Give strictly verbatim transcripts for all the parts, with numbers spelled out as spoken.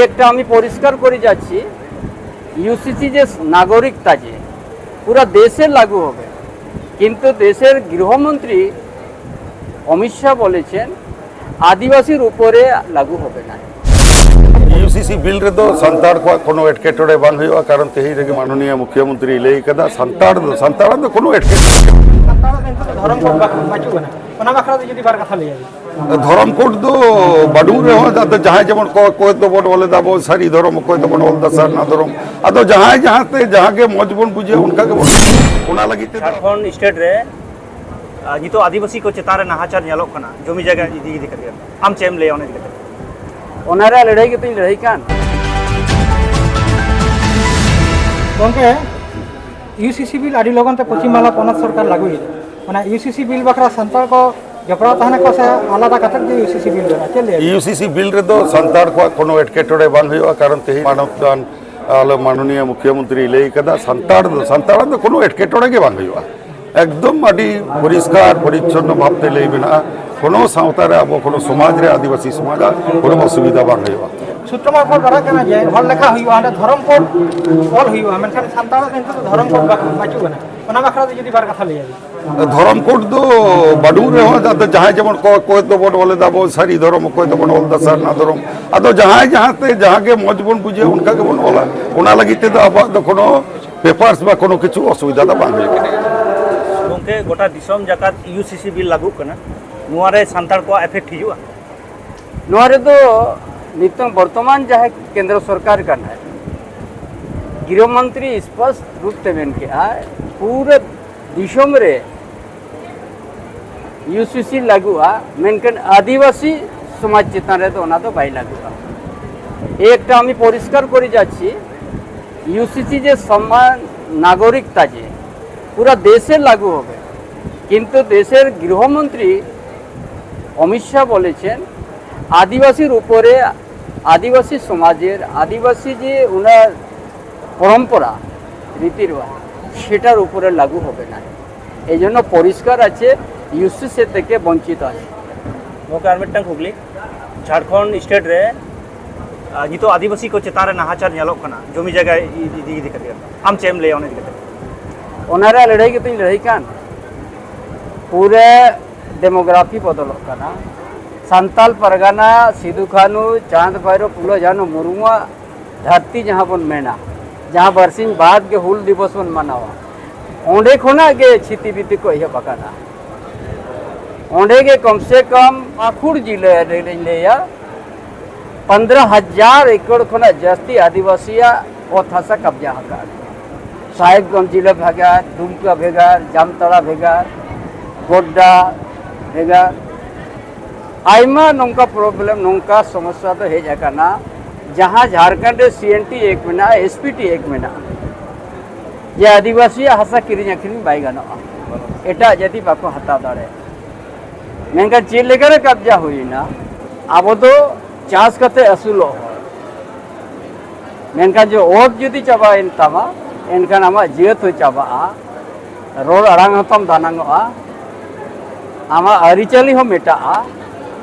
একটা আমি পরিষ্কার করে যাচ্ছি, ইউসিসি যে নাগরিকতা যে পুরা দেশে লাগু হবে, কিন্তু দেশের গৃহমন্ত্রী অমিত শাহ বলেছেন আদিবাসীর উপরে লাগু হবে না। ᱤᱭᱩᱥᱤᱥᱤ ᱵᱤᱞ ᱨᱮᱫᱚ ᱥᱟᱱᱛᱟᱲ ᱠᱚᱣᱟᱜ ᱠᱳᱱᱳ ᱮᱴᱠᱮᱴᱚᱬᱮ ᱵᱟᱝ ᱦᱩᱭᱩᱜᱼᱟ, ᱠᱟᱨᱚᱱ ᱛᱮᱦᱮᱧ ᱨᱮᱜᱮ ᱢᱟᱱᱚᱱᱤᱭᱟ ᱢᱩᱠᱷᱭᱟᱹᱢᱚᱱᱛᱨᱤᱭ ᱞᱟᱹᱭ ᱠᱟᱫᱟ, ᱥᱟᱱᱛᱟᱲ ᱫᱚ ᱥᱟᱱᱛᱟᱲᱟᱜ ᱫᱚ ᱠᱳᱱᱳ ᱮᱴᱠᱮᱴᱚᱬᱮ ᱥᱟᱱᱛᱟᱲᱟᱜ ᱫᱚ ᱱᱤᱛᱚᱜ ᱫᱚ ᱫᱷᱚᱨᱚᱢ ᱠᱳᱰ ᱵᱟ- ᱵᱟᱹᱪᱩᱜ ᱟᱱᱟ᱾ ᱚᱱᱟ ᱵᱟᱠᱷᱨᱟ ᱛᱮ ᱡᱩᱫᱤ ᱵᱟᱨ ᱠᱟᱛᱷᱟ ᱞᱟᱹᱭ ᱟᱵᱤᱱ᱾ ᱫᱷᱚᱨᱚᱢ ᱠᱳᱰ ᱫᱚ ᱵᱟᱹᱱᱩᱜ ᱨᱮᱦᱚᱸ, ᱟᱫᱚ ᱡᱟᱦᱟᱸᱭ ᱡᱮᱢᱚᱱ ᱠᱚ ᱚᱠᱚᱭ ᱫᱚᱵᱚᱱ ᱚᱞ ᱮᱫᱟ ᱵᱚᱱ ᱥᱟᱹᱨᱤ ᱫᱷᱚᱨᱚᱢ, ᱚᱠᱚᱭ ᱫᱚᱵᱚᱱ ᱚᱞ ᱮᱫᱟ ᱥᱟᱨᱱᱟ ᱫᱷᱚᱨᱚᱢ, ᱟᱫᱚ ᱡᱟᱦᱟᱸᱭ ᱡᱟᱦᱟᱸᱛᱮ ᱡᱟᱦᱟᱸ ᱜᱮ ᱢᱚᱡᱽ ᱵᱚᱱ ᱵᱩᱡᱷᱟᱹᱣᱟ ᱚᱱᱠᱟ ᱜᱮᱵᱚᱱ ᱚᱞᱟ᱾ ᱚᱱᱟ ᱞᱟᱹᱜᱤᱫ ᱛᱮ ᱡᱷᱟᱲᱠᱷᱚᱸᱰ ᱥᱴᱮᱴ ᱨᱮ ᱟᱨ ᱱᱤᱛᱚᱜ ᱟᱹᱫᱤᱵᱟᱹᱥᱤ ᱠᱚ ᱪᱮᱛᱟᱱ ᱨᱮ ᱱᱟᱦᱟᱪᱟᱨ ᱧᱮᱞᱚᱜ ᱠᱟᱱᱟ ᱡᱚᱢᱤ ᱡᱟᱭᱜᱟ ᱤᱫᱤ ᱤᱫᱤ ᱠᱟᱛᱮ, ᱟᱢ ᱪᱮᱫ ᱮᱢ ᱞᱟᱹᱭᱟ ᱚᱱᱟ ᱤᱫᱤ ᱠᱟᱛᱮ? ᱚᱱᱟ ᱨᱮᱭᱟᱜ ᱞᱟᱹᱲᱦᱟᱹᱭ ᱜᱮᱛᱚᱧ ᱞᱟᱹᱲᱦᱟᱹᱭ ᱠᱟᱱ᱾ ᱜᱚᱢᱠᱮ, ᱤᱭᱩᱥᱤᱥᱤ ᱵᱤᱞ ᱟᱹᱰᱤ ᱞᱚᱜᱚᱱ ᱛᱮ ᱯᱚᱪᱷᱤᱢ ᱵᱟᱝᱞᱟ ᱯᱚᱱᱚᱛ ᱥᱚᱨᱠᱟᱨ ᱞᱟᱹᱜᱩᱭᱮᱫᱟ᱾ ᱚᱱᱟ ᱤᱭᱩᱥᱤᱥᱤ ᱵᱤᱞ ᱵᱟᱠᱷᱨᱟ ᱥᱟᱱᱛᱟᱲ ᱠᱚ ᱡᱚᱯᱲᱟᱣ ᱛᱟᱦᱮᱱᱟᱠᱚ ᱥᱮ ᱟᱞᱟᱫᱟ ᱠᱟᱛᱮ ᱜᱮ ᱤᱭᱩᱥᱤᱥᱤ ᱵᱤᱞ ᱵᱮᱱᱟᱜᱼᱟ? ᱪᱮᱫ ᱞᱟᱹᱭᱟ? ᱤᱭᱩᱥᱤᱥᱤ ᱵᱤᱞ ᱨᱮᱫᱚ ᱥᱟᱱᱛᱟᱲ ᱠᱚᱣᱟᱜ ᱠᱳᱱᱳ ᱮᱴᱠᱮᱴᱚᱬᱮ ᱵᱟᱝ ᱦᱩᱭᱩᱜᱼᱟ, ᱠᱟᱨᱚᱱ ᱛᱮᱦᱮᱧ ᱢᱟᱱᱚᱛᱟᱱ ᱟᱞᱮ ᱢᱟᱱᱚᱱᱤᱭᱟ ᱢᱩᱠᱷᱭᱟᱹᱢᱚᱱᱛᱨᱤᱭ ᱞᱟᱹᱭ ᱠᱟᱫᱟ, ᱥᱟᱱᱛᱟᱲ ᱫᱚ ᱥᱟᱱᱛᱟᱲᱟᱜ ᱫᱚ ᱠᱳᱱᱳ ᱮᱴᱠᱮᱴᱚᱬᱮ ᱜᱮ ᱵᱟᱝ ᱦᱩᱭᱩᱜᱼᱟ᱾ ᱮᱠᱫᱚᱢ ᱟᱹᱰᱤ ᱯᱚᱨᱤᱥᱠᱟᱨ ᱯᱚᱨᱤᱪᱷᱚᱱᱱᱚ ᱵᱷᱟᱵᱽᱛᱮ ᱞᱟᱹᱭ ᱢᱮᱱᱟᱜᱼᱟ, ᱠᱳᱱᱳ ᱥᱟᱶᱛᱟ ᱨᱮ ᱟᱵᱚ ᱠᱳᱱᱳ ᱥᱚᱢᱟᱡᱽ ᱨᱮ ᱟᱹᱫᱤᱵᱟᱹᱥᱤ ᱥᱚᱢᱟᱡᱽᱟᱜ ᱠᱳᱱᱳ ᱚᱥᱩᱵᱤᱫᱷᱟ ᱵᱟᱝ ᱦᱩᱭᱩᱜᱼᱟ᱾ ᱥᱩᱛᱨᱚ ᱢᱟᱨᱯᱷᱚᱛ ᱵᱟᱲᱟᱭ ᱠᱟᱱᱟ ᱡᱮ ᱦᱚᱲ ᱞᱮᱠᱷᱟ ᱦᱩᱭᱩᱜᱼᱟ, ᱚᱸᱰᱮ ᱫᱷᱚᱨᱚᱢ ᱠᱳᱰ ᱚᱞ ᱦᱩᱭᱩᱜᱼᱟ, ᱢᱮᱱᱠᱷᱟᱱ ᱥᱟᱱᱛᱟᱲᱟᱜ ᱫᱚ ᱱᱤᱛᱚᱜ ᱫᱚ ᱫᱷᱚᱨᱚᱢ ᱠᱳᱰ ᱵᱟ- ᱵᱟᱹᱪᱩᱜ ᱟᱱᱟ᱾ ᱚᱱᱟ ᱵᱟᱠᱷᱨᱟ ᱛᱮ ᱡᱩᱫᱤ ᱵᱟᱨ ᱠᱟᱛᱷᱟ ᱞᱟᱹᱭ ᱟᱵᱤᱱ᱾ ᱫᱷᱚᱨᱚᱢ ᱠᱳᱰ ᱫᱚ ᱵᱟᱹᱱᱩᱜ ᱨᱮᱦᱚᱸ, ᱟᱫᱚ ᱡᱟᱦᱟᱸᱭ ᱡᱮᱢᱚᱱ ᱠᱚ ᱚᱠᱚᱭ ᱫᱚᱵᱚᱱ ᱚᱞ ᱮᱫᱟ ᱵᱚᱱ ᱥᱟᱹᱨᱤ ᱫᱷᱚᱨᱚᱢ, ᱚᱠᱚᱭ ᱫᱚᱵᱚᱱ ᱚᱞ ᱮᱫᱟ ᱥᱟᱨᱱᱟ ᱫᱷᱚᱨᱚᱢ, ᱟᱫᱚ ᱡᱟᱦᱟᱸᱭ ᱡᱟᱦᱟᱸᱛᱮ ᱡᱟᱦᱟᱸ ᱜᱮ ᱢᱚᱡᱽ ᱵᱚᱱ ᱵᱩᱡᱷᱟᱹᱣᱟ ᱚᱱᱠᱟ ᱜᱮᱵᱚᱱ ᱚᱞᱟ᱾ ᱚᱱᱟ ᱞᱟᱹᱜᱤᱫ ᱛᱮᱫᱚ ᱟᱵᱚᱣᱟᱜ ᱫᱚ ᱠᱳᱱᱳ ᱯᱮᱯᱟᱨᱥ ᱵᱟ ᱠᱳᱱᱳ ᱠᱤᱪᱷᱩ ᱚᱥᱩᱵᱤᱫᱷᱟ ᱫᱚ ᱵᱟᱝ ᱦᱩᱭᱩᱜ ᱠᱟᱱᱟ᱾ ᱜᱚᱢᱠᱮ, ᱜᱚᱴᱟ ᱫᱤᱥᱚᱢ ᱡᱟᱠᱟᱛ ᱤᱭᱩᱥᱤᱥᱤ ᱵᱤᱞ ᱞᱟᱹᱜᱩᱜ ᱠᱟᱱᱟ, ᱱᱚᱣᱟ ᱨᱮ ᱥᱟᱱᱛᱟᱲ ᱠᱚᱣᱟᱜ ᱮᱯᱷᱮᱠᱴ ᱦᱤᱡᱩᱜᱼᱟ? ᱱᱚᱣᱟ ᱨᱮᱫᱚ ᱱᱤᱛᱚᱝ ᱵᱚᱨᱛᱚᱢᱟᱱ ᱡᱟᱦᱟᱸᱭ ᱠᱮᱱᱫᱨᱚ ᱥᱚᱨᱠᱟᱨ ᱠᱟᱱᱟᱭ, ᱜᱨᱤᱦᱚ ᱢᱚᱱᱛᱨᱤ ᱥᱯᱚᱥᱴ ᱨᱩᱯ ᱛᱮ ᱢᱮᱱ ᱠᱮᱜᱼᱟᱭ, ᱯᱩᱨᱟᱹ ᱫᱤᱥᱚᱢ ᱨᱮ ᱤᱭᱩᱥᱤᱥᱤ ᱞᱟᱹᱜᱩᱜᱼᱟ, ᱢᱮᱱᱠᱷᱟᱱ ᱟᱹᱫᱤᱵᱟᱹᱥᱤ ᱥᱚᱢᱟᱡᱽ ᱪᱮᱛᱟᱱ ᱨᱮᱫᱚ ᱚᱱᱟ ᱫᱚ ᱵᱟᱭ ᱞᱟᱹᱜᱩᱜᱼᱟ᱾ একটা আমি পরিষ্কার করে যাচ্ছি, ইউসিসি যে সমান নাগরিকতা যে পুরা দেশে লাগু হবে, কিন্তু দেশের গৃহমন্ত্রী অমিত শাহ বলেছেন আদিবাসীর উপরে, আদিবাসী সমাজের, আদিবাসী যে ওনার পরম্পরা, রীতি রেওয়াজ, সেটার উপরে লাগু হবে না। এই জন্য পরিষ্কার আছে, ইউসিসি থেকে বঞ্চিত আছে। ᱜᱚᱢᱠᱮ, ᱟᱨ ᱢᱤᱫᱴᱟᱝ ᱠᱩᱠᱞᱤ, ᱡᱷᱟᱲᱠᱷᱚᱸᱰ ᱥᱴᱮᱴ ᱨᱮ ᱟᱨ ᱱᱤᱛᱚᱜ ᱟᱹᱫᱤᱵᱟᱹᱥᱤ ᱠᱚ ᱪᱮᱛᱟᱱ ᱨᱮ ᱱᱟᱦᱟᱪᱟᱨ ᱧᱮᱞᱚᱜ ᱠᱟᱱᱟ ᱡᱚᱢᱤ ᱡᱟᱭᱜᱟ ᱤᱫᱤ ᱤᱫᱤ ᱠᱟᱛᱮ, ᱟᱢ ᱪᱮᱫ ᱮᱢ ᱞᱟᱹᱭᱟ ᱚᱱᱟ ᱤᱫᱤ ᱠᱟᱛᱮ? ᱚᱱᱟ ᱨᱮᱭᱟᱜ ᱞᱟᱹᱲᱦᱟᱹᱭ ᱜᱮᱛᱚᱧ ᱞᱟᱹᱲᱦᱟᱹᱭ ᱠᱟᱱ᱾ ᱯᱩᱨᱟᱹ ᱰᱮᱢᱳᱜᱨᱟᱯᱷᱤ ᱵᱚᱫᱚᱞᱚᱜ ᱠᱟᱱᱟ᱾ ᱥᱟᱱᱛᱟᱞ ᱯᱟᱨᱜᱟᱱᱟ, ᱥᱤᱫᱩ ᱠᱟᱹᱱᱦᱩ, ᱪᱟᱸᱫᱽ ᱵᱷᱟᱭᱨᱳ, ᱯᱷᱩᱞᱳ ᱡᱷᱟᱱᱳ ᱢᱩᱨᱢᱩᱣᱟᱜ ᱫᱷᱟᱹᱨᱛᱤ ᱡᱟᱦᱟᱸ ᱵᱚᱱ ᱢᱮᱱᱟ, ᱡᱟᱦᱟᱸ ᱵᱟᱨᱥᱤᱧ ᱵᱟᱫᱽ ᱜᱮ ᱦᱩᱞ ᱫᱤᱵᱚᱥ ᱵᱚᱱ ᱢᱟᱱᱟᱣᱟ, ᱚᱸᱰᱮ ᱠᱷᱚᱱᱟᱜ ᱜᱮ ᱪᱷᱤᱛᱤ ᱵᱤᱛᱤ ᱠᱚ ᱮᱦᱚᱵ ᱟᱠᱟᱱᱟ᱾ ᱚᱸᱰᱮ ᱜᱮ ᱠᱚᱢ ᱥᱮ ᱠᱚᱢ ᱯᱟᱹᱠᱩᱲ ᱡᱤᱞᱟᱹ ᱨᱮᱞᱤᱧ ᱞᱟᱹᱭᱟ, ᱯᱚᱱᱫᱽᱨᱚ ᱦᱟᱡᱟᱨ ᱮᱠᱚᱨ ᱠᱷᱚᱱᱟᱜ ᱡᱟᱹᱥᱛᱤ ᱟᱹᱫᱤᱵᱟᱹᱥᱤᱭᱟᱜ ᱚᱛ ᱦᱟᱥᱟ ᱠᱟᱵᱽᱡᱟ ᱟᱠᱟᱫ᱾ ᱥᱟᱦᱮᱵᱽᱜᱚᱸᱡᱽ ᱡᱤᱞᱟᱹ ᱵᱷᱮᱜᱟᱨ, ᱫᱩᱢᱠᱟ ᱵᱷᱮᱜᱟᱨ, ᱡᱟᱢᱛᱟᱲᱟ ᱵᱷᱮᱜᱟᱨ, ᱜᱚᱰᱰᱟ ᱵᱷᱮᱜᱟᱨ, ᱟᱭᱢᱟ ᱱᱚᱝᱠᱟ ᱯᱨᱚᱵᱞᱮᱢ, ᱱᱚᱝᱠᱟ ᱥᱚᱢᱚᱥᱥᱟ ᱫᱚ ᱦᱮᱡ ᱟᱠᱟᱱᱟ᱾ ᱡᱟᱦᱟᱸ ᱡᱷᱟᱲᱠᱷᱚᱸᱰ ᱨᱮ ᱥᱤ ᱮᱱ ᱴᱤ ᱮᱠᱴ ᱢᱮᱱᱟᱜᱼᱟ, ᱮᱥ ᱯᱤ ᱴᱤ ᱮᱠᱴ ᱢᱮᱱᱟᱜᱼᱟ, ᱡᱮ ᱟᱹᱫᱤᱵᱟᱹᱥᱤᱭᱟᱜ ᱦᱟᱥᱟ ᱠᱤᱨᱤᱧ ᱟᱹᱠᱷᱨᱤᱧ ᱵᱟᱭ ᱜᱟᱱᱚᱜᱼᱟ, ᱮᱴᱟᱜ ᱡᱟᱹᱛᱤ ᱵᱟᱠᱚ ᱦᱟᱛᱟᱣ ᱫᱟᱲᱮᱭᱟᱜᱼᱟ᱾ ᱢᱮᱱᱠᱷᱟᱱ ᱪᱮᱫ ᱞᱮᱠᱟᱨᱮ ᱠᱟᱵᱽᱡᱟ ᱦᱩᱭᱮᱱᱟ? ᱟᱵᱚ ᱫᱚ ᱪᱟᱥ ᱠᱟᱛᱮ ᱟᱹᱥᱩᱞᱚᱜ ᱦᱚᱲ, ᱢᱮᱱᱠᱷᱟᱱ ᱡᱮ ᱚᱛ ᱡᱩᱫᱤ ᱪᱟᱵᱟᱭᱮᱱ ᱛᱟᱢᱟ, ᱮᱱᱠᱷᱟᱱ ᱟᱢᱟᱜ ᱡᱟᱹᱛ ᱦᱚᱸ ᱪᱟᱵᱟᱜᱼᱟ, ᱨᱚᱲ ᱟᱲᱟᱝ ᱦᱚᱸᱛᱟᱢ ᱫᱟᱱᱟᱝᱚᱜᱼᱟ, ᱟᱢᱟᱜ ᱟᱹᱨᱤᱪᱟᱹᱞᱤ ᱦᱚᱸ ᱢᱮᱴᱟᱜᱼᱟ,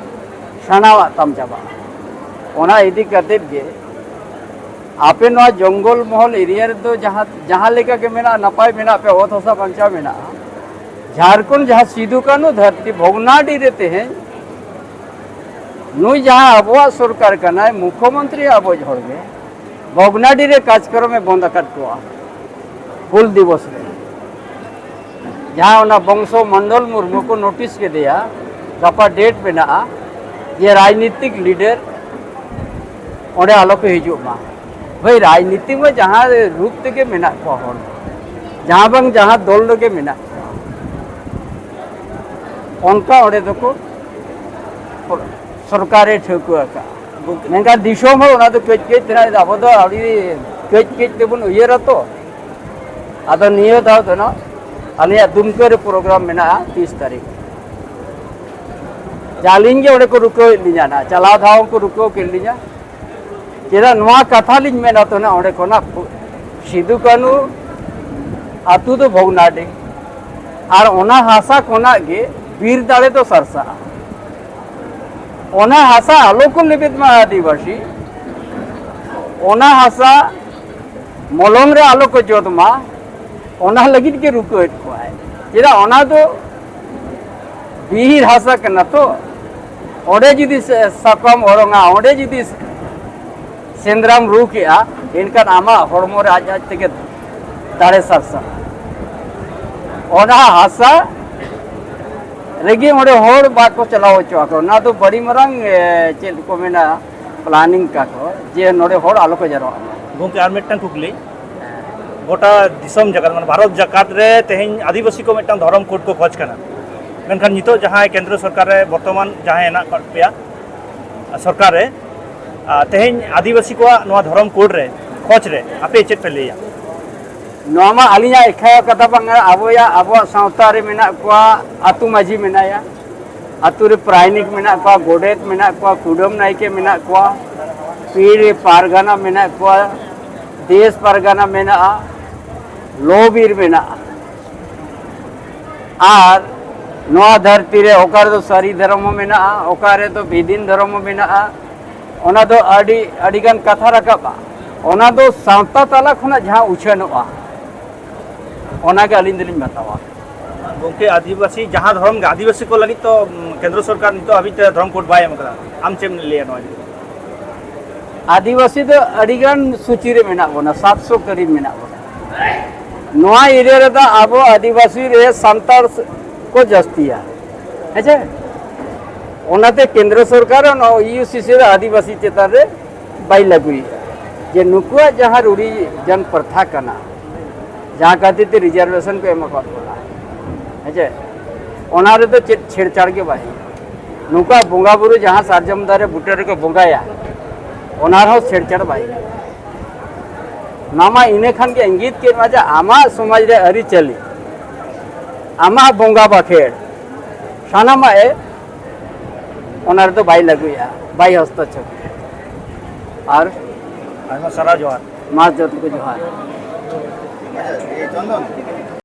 ᱥᱟᱱᱟᱢᱟᱜ ᱛᱟᱢ ᱪᱟᱵᱟᱜᱼᱟ᱾ ᱚᱱᱟ ᱤᱫᱤ ᱠᱟᱛᱮᱫ ᱜᱮ ᱟᱯᱮ ᱱᱚᱣᱟ ᱡᱚᱝᱜᱚᱞ ᱢᱚᱦᱚᱞ ᱮᱨᱤᱭᱟ ᱨᱮᱫᱚ ᱡᱟᱦᱟᱸ, ᱡᱟᱦᱟᱸ ᱞᱮᱠᱟ ᱜᱮ ᱢᱮᱱᱟᱜᱼᱟ, ᱱᱟᱯᱟᱭ ᱢᱮᱱᱟᱜ ᱯᱮ, ᱚᱛ ᱦᱟᱥᱟ ᱵᱟᱧᱪᱟᱣ ᱢᱮᱱᱟᱜᱼᱟ᱾ ᱡᱷᱟᱲᱠᱷᱚᱸᱰ ᱡᱟᱦᱟᱸ ᱥᱤᱫᱩ ᱠᱟᱹᱱᱦᱩ ᱫᱷᱟᱹᱨᱛᱤ ᱵᱷᱚᱜᱽᱱᱟᱰᱤ ᱨᱮ ᱛᱮᱦᱮᱧ ᱱᱩᱭ ᱡᱟᱦᱟᱸ ᱟᱵᱚᱣᱟᱜ ᱥᱚᱨᱠᱟᱨ ᱠᱟᱱᱟᱭ, ᱢᱩᱠᱷᱚᱢᱚᱱᱛᱨᱤ ᱟᱵᱚᱭᱤᱡ ᱦᱚᱲ ᱜᱮ, ᱵᱷᱚᱜᱽᱱᱟᱰᱤ ᱨᱮ ᱠᱟᱡᱽᱠᱨᱚᱢᱮ ᱵᱚᱱᱫ ᱟᱠᱟᱫ ᱠᱚᱣᱟ ᱦᱩᱞ ᱫᱤᱵᱚᱥ ᱨᱮ᱾ ᱡᱟᱦᱟᱸ ᱚᱱᱟ ᱵᱚᱝᱥᱚ ᱢᱚᱱᱰᱚᱞ ᱢᱩᱨᱢᱩ ᱠᱚ ᱱᱳᱴᱤᱥ ᱠᱮᱫᱮᱭᱟ, ᱜᱟᱯᱟ ᱰᱮᱴ ᱢᱮᱱᱟᱜᱼᱟ, ᱡᱮ ᱨᱟᱡᱽᱱᱤᱛᱤᱠ ᱞᱤᱰᱟᱨ ᱚᱸᱰᱮ ᱟᱞᱚ ᱠᱚ ᱦᱤᱡᱩᱜ ᱢᱟ᱾ ᱵᱷᱟᱹᱭ, ᱨᱟᱡᱽᱱᱤᱛᱤ ᱢᱟ ᱡᱟᱦᱟᱸ ᱨᱩᱯ ᱛᱮᱜᱮ ᱢᱮᱱᱟᱜ ᱠᱚᱣᱟ ᱦᱚᱲ, ᱡᱟᱦᱟᱸ ᱵᱟᱝ ᱡᱟᱦᱟᱸ ᱫᱚᱞ ᱨᱮᱜᱮ ᱢᱮᱱᱟᱜ ᱠᱚᱣᱟ, ᱚᱱᱠᱟ ᱚᱸᱰᱮ ᱫᱚᱠᱚ ᱥᱚᱨᱠᱟᱨᱮ ᱴᱷᱟᱹᱣᱠᱟᱹ ᱟᱠᱟᱫᱼᱟ᱾ ᱢᱮᱱᱠᱷᱟᱱ ᱫᱤᱥᱚᱢ ᱦᱚᱲ ᱚᱱᱟ ᱫᱚ ᱠᱟᱹᱡ ᱠᱟᱹᱡ ᱛᱮ ᱱᱟᱜ, ᱟᱵᱚ ᱫᱚ ᱟᱹᱰᱤ ᱠᱟᱹᱡ ᱠᱟᱹᱡ ᱛᱮᱵᱚᱱ ᱩᱭᱦᱟᱹᱨᱟ ᱛᱚ᱾ ᱟᱫᱚ ᱱᱤᱭᱟᱹ ᱫᱷᱟᱣ ᱫᱚ ᱱᱟᱜ ᱟᱞᱮᱭᱟᱜ ᱫᱩᱢᱠᱟᱹ ᱨᱮ ᱯᱨᱳᱜᱨᱟᱢ ᱢᱮᱱᱟᱜᱼᱟ ᱛᱤᱥ ᱛᱟᱹᱨᱤᱠᱷ᱾ ᱡᱮ ᱟᱹᱞᱤᱧ ᱜᱮ ᱚᱸᱰᱮ ᱠᱚ ᱨᱩᱠᱟᱹᱣᱮᱫ ᱞᱤᱧᱟ ᱱᱟᱜ, ᱪᱟᱞᱟᱣ ᱫᱷᱟᱣ ᱦᱚᱸᱠᱚ ᱨᱩᱠᱟᱹᱣ ᱠᱮᱫ ᱞᱤᱧᱟ᱾ ᱪᱮᱫᱟᱜ ᱱᱚᱣᱟ ᱠᱟᱛᱷᱟ ᱞᱤᱧ ᱢᱮᱱᱟ ᱛᱚ ᱱᱟᱜ, ᱚᱸᱰᱮ ᱠᱷᱚᱱᱟᱜ ᱥᱤᱫᱩ ᱠᱟᱹᱱᱦᱩ ᱟᱹᱛᱩ ᱫᱚ ᱵᱷᱚᱜᱽᱱᱟᱰᱤ, ᱟᱨ ᱚᱱᱟ ᱦᱟᱥᱟ ᱠᱷᱚᱱᱟᱜ ᱜᱮ ᱵᱤᱨ ᱫᱟᱲᱮ ᱫᱚ ᱥᱟᱨᱥᱟᱜᱼᱟ᱾ ᱚᱱᱟ ᱦᱟᱥᱟ ᱟᱞᱚ ᱠᱚ ᱞᱮᱵᱮᱫ ᱢᱟ ᱟᱹᱫᱤᱵᱟᱹᱥᱤ, ᱚᱱᱟ ᱦᱟᱥᱟ ᱢᱚᱞᱚᱝ ᱨᱮ ᱟᱞᱚ ᱠᱚ ᱡᱚᱫ ᱢᱟ, ᱚᱱᱟ ᱞᱟᱹᱜᱤᱫ ᱜᱮ ᱨᱩᱠᱟᱹᱣᱮᱫ ᱠᱚᱣᱟᱭ᱾ ᱪᱮᱫᱟᱜ? ᱚᱱᱟ ᱫᱚ ᱵᱤᱨ ᱦᱟᱥᱟ ᱠᱟᱱᱟ ᱛᱚ, ᱚᱸᱰᱮ ᱡᱩᱫᱤ ᱥᱮ-, ᱥᱟᱠᱟᱢ ᱚᱨᱚᱝᱟ, ᱚᱸᱰᱮ ᱡᱩᱫᱤ ᱥᱮᱸᱫᱽᱨᱟᱢ ᱨᱩ ᱠᱮᱜᱼᱟ, ᱮᱱᱠᱷᱟᱱ ᱟᱢᱟᱜ ᱦᱚᱲᱢᱚ ᱨᱮ ᱟᱡ ᱟᱡ ᱛᱮᱜᱮ ᱫᱟᱲᱮ ᱥᱟᱨᱥᱟᱜᱼᱟ᱾ ᱚᱱᱟ ᱦᱟᱥᱟ ᱨᱮᱜᱮ ᱚᱸᱰᱮ ᱦᱚᱲ ᱵᱟᱠᱚ ᱪᱟᱞᱟᱣ ᱦᱚᱪᱚ ᱟᱠᱚ᱾ ᱚᱱᱟ ᱫᱚ ᱵᱟᱹᱲᱤ ᱢᱟᱨᱟᱝ, ᱮ, ᱪᱮᱫ ᱠᱚ ᱢᱮᱱᱟ, ᱯᱞᱟᱱᱤᱝ ᱠᱟᱜ ᱠᱚ ᱡᱮ ᱱᱚᱰᱮ ᱦᱚᱲ ᱟᱞᱚ ᱠᱚ ᱡᱟᱨᱣᱟᱜ ᱢᱟ᱾ ᱜᱚᱢᱠᱮ, ᱟᱨ ᱢᱤᱫᱴᱟᱝ ᱠᱩᱠᱞᱤ, ᱜᱚᱴᱟ ᱫᱤᱥᱚᱢ ᱡᱟᱠᱟᱛ, ᱢᱟᱱᱮ ᱵᱷᱟᱨᱚᱛ ᱡᱟᱠᱟᱛ ᱨᱮ ᱛᱮᱦᱮᱧ ᱟᱹᱫᱤᱵᱟᱹᱥᱤ ᱠᱚ ᱢᱤᱫᱴᱟᱝ ᱫᱷᱚᱨᱚᱢ ᱠᱳᱰ ᱠᱚ ᱠᱷᱚᱡᱽ ᱠᱟᱱᱟ, ᱢᱮᱱᱠᱷᱟᱱ ᱱᱤᱛᱚᱜ ᱡᱟᱦᱟᱸᱭ ᱠᱮᱱᱫᱨᱚ ᱥᱚᱨᱠᱟᱨ ᱨᱮ ᱵᱚᱨᱛᱚᱢᱟᱱ ᱡᱟᱦᱟᱸᱭ ᱦᱮᱱᱟᱜ ᱟᱠᱟᱫ ᱯᱮᱭᱟ ᱥᱚᱨᱠᱟᱨ ᱨᱮ, ᱟᱨ ᱛᱮᱦᱮᱧ ᱟᱹᱫᱤᱵᱟᱹᱥᱤ ᱠᱚᱣᱟᱜ ᱱᱚᱣᱟ ᱫᱷᱚᱨᱚᱢ ᱠᱳᱰ ᱨᱮ ᱠᱷᱚᱡᱽ ᱨᱮ ᱟᱯᱮ ᱪᱮᱫ ᱯᱮ ᱞᱟᱹᱭᱟ? ᱱᱚᱣᱟ ᱢᱟ ᱟᱹᱞᱤᱧᱟᱜ ᱮᱠᱟᱭ ᱠᱟᱛᱷᱟ ᱵᱟᱝᱟ, ᱟᱵᱚᱭᱟᱜ, ᱟᱵᱚᱣᱟᱜ ᱥᱟᱶᱛᱟ ᱨᱮ ᱢᱮᱱᱟᱜ ᱠᱚᱣᱟ, ᱟᱹᱛᱩ ᱢᱟᱹᱡᱷᱤ ᱢᱮᱱᱟᱭᱟ, ᱟᱹᱛᱩ ᱨᱮ ᱯᱟᱨᱟᱭᱱᱤᱠ ᱢᱮᱱᱟᱜ ᱠᱚᱣᱟ, ᱜᱚᱰᱮᱛ ᱢᱮᱱᱟᱜ ᱠᱚᱣᱟ, ᱠᱩᱰᱟᱹᱢ ᱱᱟᱭᱠᱮ ᱢᱮᱱᱟᱜ ᱠᱚᱣᱟ, ᱯᱤᱲ ᱯᱟᱨᱜᱟᱱᱟ ᱢᱮᱱᱟᱜ ᱠᱚᱣᱟ, ᱫᱮᱥ ᱯᱟᱨᱜᱟᱱᱟ ᱢᱮᱱᱟᱜᱼᱟ, ᱞᱚ ᱵᱤᱨ ᱢᱮᱱᱟᱜᱼᱟ᱾ ᱟᱨ ᱱᱚᱣᱟ ᱫᱷᱟᱹᱨᱛᱤ ᱨᱮ ᱚᱠᱟ ᱨᱮᱫᱚ ᱥᱟᱹᱨᱤ ᱫᱷᱚᱨᱚᱢ ᱦᱚᱸ ᱢᱮᱱᱟᱜᱼᱟ, ᱚᱠᱟ ᱨᱮᱫᱚ ᱵᱮᱫᱤᱱ ᱫᱷᱚᱨᱚᱢ ᱦᱚᱸ ᱢᱮᱱᱟᱜᱼᱟ, ᱚᱱᱟ ᱫᱚ ᱟᱹᱰᱤ, ᱟᱹᱰᱤᱜᱟᱱ ᱠᱟᱛᱷᱟ ᱨᱟᱠᱟᱵᱼᱟ᱾ ᱚᱱᱟ ᱫᱚ ᱥᱟᱶᱛᱟ ᱛᱟᱞᱟ ᱠᱷᱚᱱᱟᱜ ᱡᱟᱦᱟᱸ ᱩᱪᱷᱟᱹᱱᱚᱜᱼᱟ, ᱚᱱᱟᱜᱮ ᱟᱹᱞᱤᱧ ᱫᱚᱞᱤᱧ ᱵᱟᱛᱟᱣᱟ᱾ ᱜᱚᱢᱠᱮ, ᱟᱹᱫᱤᱵᱟᱹᱥᱤ, ᱡᱟᱦᱟᱸ ᱫᱷᱚᱨᱚᱢ ᱜᱮ, ᱟᱹᱫᱤᱵᱟᱹᱥᱤ ᱠᱚ ᱞᱟᱹᱜᱤᱫ ᱛᱚ, ᱩᱢ, ᱠᱮᱱᱫᱨᱚ ᱥᱚᱨᱠᱟᱨ ᱱᱤᱛᱚᱜ ᱦᱟᱹᱵᱤᱡ ᱛᱮ ᱫᱷᱚᱨᱚᱢ ᱠᱳᱰ ᱵᱟᱭ ᱮᱢ ᱟᱠᱟᱫᱟ᱾ ᱟᱢ ᱪᱮᱫ ᱮᱢ ᱞᱟᱹᱭᱟ ᱱᱚᱣᱟ ᱤᱫᱤ ᱠᱟᱛᱮ? ᱟᱹᱫᱤᱵᱟᱹᱥᱤ ᱫᱚ ᱟᱹᱰᱤᱜᱟᱱ ᱥᱩᱪᱤ ᱨᱮ ᱢᱮᱱᱟᱜ ᱵᱚᱱᱟ, ᱥᱟᱛᱥᱚ ᱠᱟᱹᱨᱤᱵ ᱢᱮᱱᱟᱜ ᱵᱚᱱᱟ᱾ ᱱᱚᱣᱟ ᱮᱨᱤᱭᱟ ᱨᱮᱫᱚ ᱟᱵᱚ ᱟᱹᱫᱤᱵᱟᱹᱥᱤ ᱨᱮ ᱥᱟᱱᱛᱟᱲ ᱠᱚ ᱡᱟᱹᱥᱛᱤᱭᱟ, ᱦᱮᱸ ᱪᱮ? ᱚᱱᱟᱛᱮ ᱠᱮᱱᱫᱨᱚ ᱥᱚᱨᱠᱟᱨ ᱦᱚᱸ ᱱᱚᱣᱟ ᱤᱭᱩ ᱥᱤ ᱥᱤ ᱨᱮ ᱟᱹᱫᱤᱵᱟᱹᱥᱤ ᱪᱮᱛᱟᱱ ᱨᱮ ᱵᱟᱭ ᱞᱟᱹᱜᱩᱭᱮᱫᱟ, ᱡᱮ ᱱᱩᱠᱩᱣᱟᱜ ᱡᱟᱦᱟᱸ ᱨᱩᱲᱤ ᱡᱟᱱ ᱯᱨᱚᱛᱷᱟ ᱠᱟᱱᱟ, ᱡᱟᱦᱟᱸ ᱠᱷᱟᱹᱛᱤᱨ ᱛᱮ ᱨᱤᱡᱟᱨᱵᱷᱮᱥᱚᱱ ᱠᱚ ᱮᱢ ᱟᱠᱟᱫ ᱵᱚᱱᱟ, ᱦᱮᱸ ᱪᱮ? ᱚᱱᱟ ᱨᱮᱫᱚ ᱪᱮᱫ ᱪᱷᱮᱲᱪᱷᱟᱲ ᱜᱮ ᱵᱟᱭ ᱦᱩᱭᱩᱜᱼᱟ᱾ ᱱᱩᱠᱩᱣᱟᱜ ᱵᱚᱸᱜᱟ ᱵᱩᱨᱩ ᱡᱟᱦᱟᱸ ᱥᱟᱨᱡᱚᱢ ᱫᱟᱨᱮ ᱵᱩᱴᱟᱹ ᱨᱮᱠᱚ ᱵᱚᱸᱜᱟᱭᱟ, ᱚᱱᱟ ᱨᱮᱦᱚᱸ ᱪᱷᱮᱲᱪᱷᱟᱲ ᱵᱟᱭ ᱦᱩᱭᱩᱜᱼᱟ᱾ ᱱᱚᱣᱟ ᱢᱟ ᱤᱱᱟᱹ ᱠᱷᱟᱱ ᱜᱮ ᱤᱝᱜᱤᱛ ᱠᱮᱫ ᱢᱟ ᱡᱮ ᱟᱢᱟᱜ ᱥᱚᱢᱟᱡᱽ ᱨᱮ ᱟᱹᱨᱤᱪᱟᱹᱞᱤ, ᱟᱢᱟᱜ ᱵᱚᱸᱜᱟ ᱵᱟᱠᱷᱮᱲ, ᱥᱟᱱᱟᱢᱟᱜ ᱮ ᱚᱱᱟ ᱨᱮᱫᱚ ᱵᱟᱭ ᱞᱟᱹᱜᱩᱭᱟ, ᱵᱟᱭ ᱦᱚᱥᱛᱚᱠᱷᱮᱯ᱾ ᱟᱨ ᱟᱭᱢᱟ ᱥᱟᱨᱦᱟᱣ, ᱡᱚᱦᱟᱨ᱾ ᱢᱟ ᱡᱚᱛᱚ ᱠᱚ ᱡᱚᱦᱟᱨ᱾